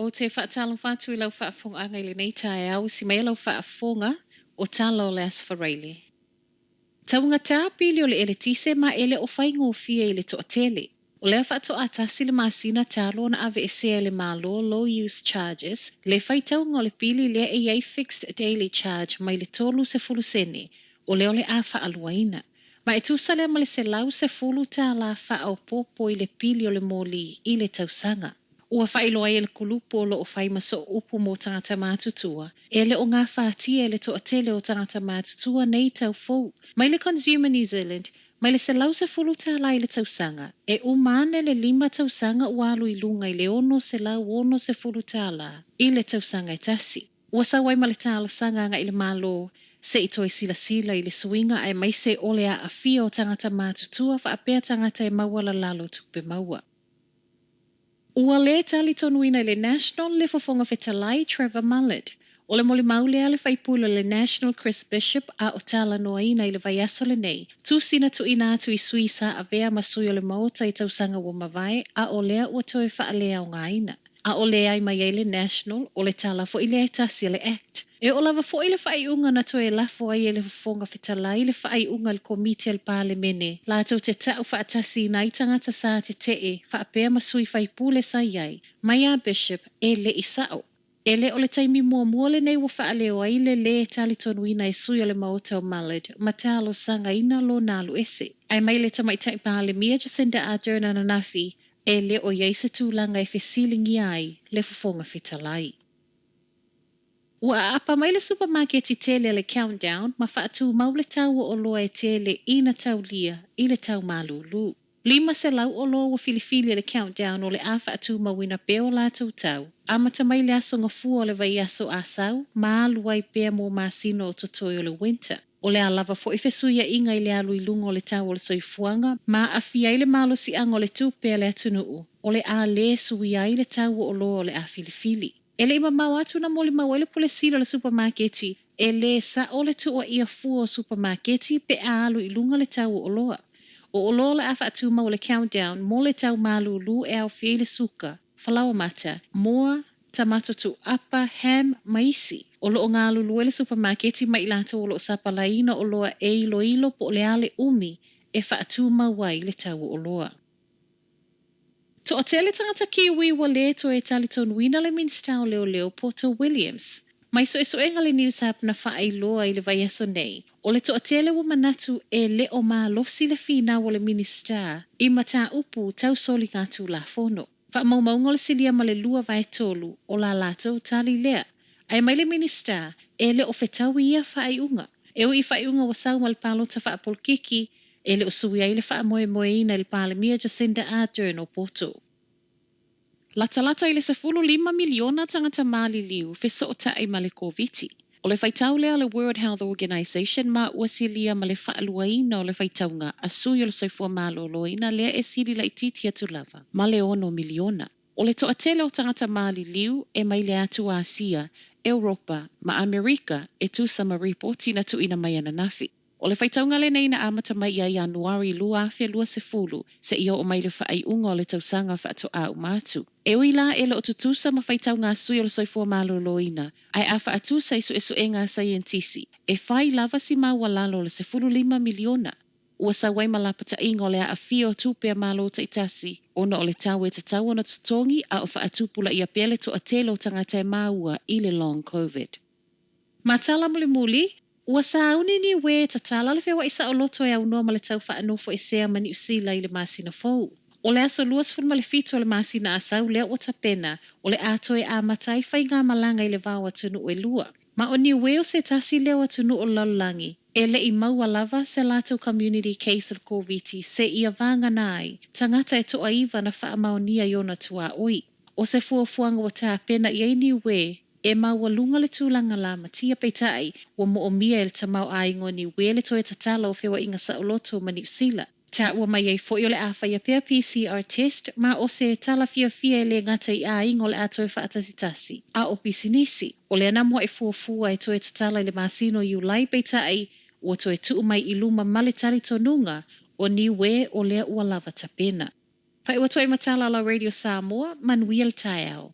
Ou te faatalofa atu i lau faafofogaaga i lenei taeao, usi maia lau faafofoga o tala o le Aso Faraile. Taugata pili o le eletise ma e le o faigofie i le toatele. O lea faatoa tasi le masina talu ona aveesea e le Malo Low Use Charges le faitauga o le pili lea e i ai Fixed Daily Charge mai le 30 sene o lea o le a faaluaina. Ma e tusa lea ma le $110 faaopoopo i le pili o le moli i le tausaga. Ua faailoa ai e le kulupu o lo o fai ma sooupu mo tagata matutua, e le o gafatia e le toatele o tagata matutua nei tau fou. Mai le Consumer New Zealand, mai le $110 i le tausaga, e uma ane le lima tausaga ua alu i luga i le $660 i le tausaga e tasi. Ua sau ai ma le talosaga agai i le Malo se i toe silasila i le suiga aemaise o le aafia o tagata matutua faapea tagata e maualalalo tupe maua. Ua le talitonuina e le National le Fofoga Fetalai Trevor Mallard. O le molimau lea a le faipule o le National Chris Bishop a o talanoaina i le vaiaso lenei, tusi na tuuina atu i sui sa avea ma sui o le Maota i tausaga ua mavae a o lea ua toe faaleaogaina. A o leai mai ai le National, o le tala foi lea e tasi a le Act. E oo lava foi le faaiuga na toe lafo ai e le Fofoga Fetalai le faaiuga a le Komiti a le Palemene latou te ta'u faatasiina ai tagata sa tetee faapea ma sui faipule sa i ai mai a Bishop e le i sa'o. E le o le taimi muamua lenei ua faaleo ai le lē talitonuina e sui o le Maota o Mallard ma talosagaina lona alu ese. Ae mai le Tamaitai Palemia Jacinda Ardern ananafi e le o i ai se tulaga e fesiligia ai le Fofoga Fetalai. Ua aapa mai le supamaketi tele a le Countdown ma faatumau le tau o oloa e tele ina taulia i le tau malūlū. 500 oloa ua filifili e le Countdown o le a faatumauina pea o latou tau, amata mai le aso Gafua o le vaiaso Asau ma alu ai pea mo masina o totoe o le winter. O le a lava foi fesuiaiga i le alu i luga o le tau o le soifuaga ma aafia ai le malosiaga o le tupe a le atunuu, o le a lē suia ai le tau o oloa o le a filifili. E le i mamao atu na molimau ai le pule sili o le supamaketi, e lē sa'o le tuuaia fua o supamaketi pe a alu i luga le tau o oloa. O oloa o le a faatumau e le Countdown mo le tau malūlū e aofia ai le suka, falaoa mata, moa, tamato tuuapa, ham, ma isi. O lo o galulue le supamaketi ma i latou o lo o sapalaiina oloa e iloilo po o le a le umi e faatumau ai le tau o oloa. Toatele tagata Kiwi ua lē toe talitonuina le Minisita o Leoleo Poto Williams. Mai suesuega le Newshub na faailoa i le vaiaso nei, o le toatele ua manatu e le o malosi le finau o le Minisita i mataupu tau soligatulafono. Faamaumauga o le silia ma le lua vaetolu o la latou tali lea. Ae mai le Minisita, e le o fetaui ia faaiuga. E ui i faaiuga ua sau ma le palota faapolokiki, e le o sui ai le faamoemoeina i le Palemia Jacinda Ardern o Poto. Latalata i le 15 miliona tagata maliliu fesootai ma le Koviti. O le faitau lea a le World Health Organization ma ua silia ma le faaluaina o le faitauga a sui o le soifua maloloina lea e sili laitiiti atu lava ma le ono miliona. O le toatele o tagata maliliu e mai le atu Asia, Europa ma Amerika e tusa ma ripoti na tuuina mai ananafi. O le faitauga lenei na amata mai ia Ianuari 2020 seia oo mai le faaiuga o le tausaga faatoa uma atu. E ui la e le o tutusa ma faitauga a sui o le soifua maloloina, ae a faatusa i suesuega a saienitisi, e fai lava si maualalo o le 15 miliona. Ua sau ai ma lapataiga o le aafia o tupe a Malo taitasi ona o le tau e tatau ona totogi a o faatupulaia pea le toatele o tagata e maua i le long covid. Ma tala mulimuli, ua sauni Niue e tatala le feoai saoloto e aunoa ma le tau faanofoesea ma Niu Sila i le masina fou. O le aso 27 o le masina Asau lea ua tapena, o le a toe amata ai faigamalaga i le va o atunuu e lua. Ma o Niue o se tasi lea o atunuu o le lalolagi e le i maua lava se latou community case o le Koviti seia vagana ai tagata e toaiva na faamaonia i ona tuaoi. O se fuafuaga ua tapena i ai Niue e maualuga le tulaga lamatia, peitai, ua moomia e le tamaoaiga o Niue le toe tatala o feoaiga saoloto ma Niu Sila. Taua mai ai foi o le a faia pea PCR test ma o se tala fiafia e lē gata i aiga o le a toe faatasitasi, a o pisinisi. O lea na mua'i fuafua e toe tatala i le masina o Iulai, peitai, ua toe tuu mai i luma ma le talitonuga o Niue o lea ua lava tapena. Faaiu atu ai ma tala a la Radio Samoa, manuia le taeao.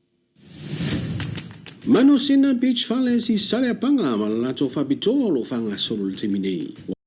Manusina Beach Fales i Saleapaga ma le latou faapitoa o lo o faagasolo i le taimi nei.